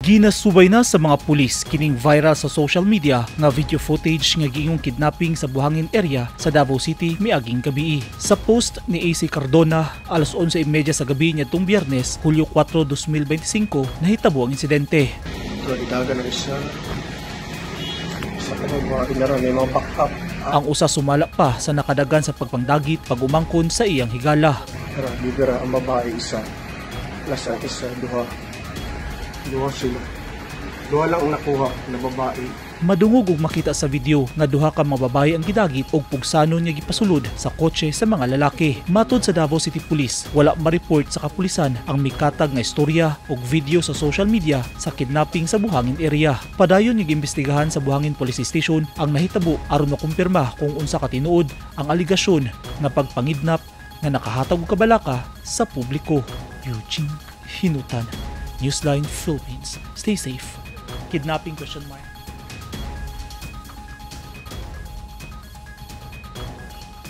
Ginasubay na sa mga pulis kining viral sa social media nga video footage nga giingong kidnapping sa Buhangin area sa Davao City miaging gabii. Sa post ni AC Cardona, alas 11:30 sa gabi niadtong Biyernes, Hulyo 4, 2025, nahitabo ang insidente. Ito, gidagan ng isa. Sa kanang mga inara, may mga backup. Ang usa sumala pa sa nakadagan sa pagpangdagit pag-umangkon sa iyang higala. Tara, bibira ang babae isa. Plus ang isa, duha. Duha sila. Duha lang ang nakuha na babae. Madungog og makita sa video nga duha ka mga babae ang gidagit og pugsanon nga gipasulod sa kotse sa mga lalaki. Matod sa Davao City Police, wala ma-report sa kapulisan ang mikatag nga istorya og video sa social media sa kidnapping sa Buhangin area. Padayon nga giimbestigahan sa Buhangin Police Station ang nahitabo aron makumpirma kung unsa ka tinuod ang aligasyon nga pagpangidnap nga nakahatag og kabalaka sa publiko. Eugene Hinutan, Newsline Philippines. Stay safe. Kidnapping question mark.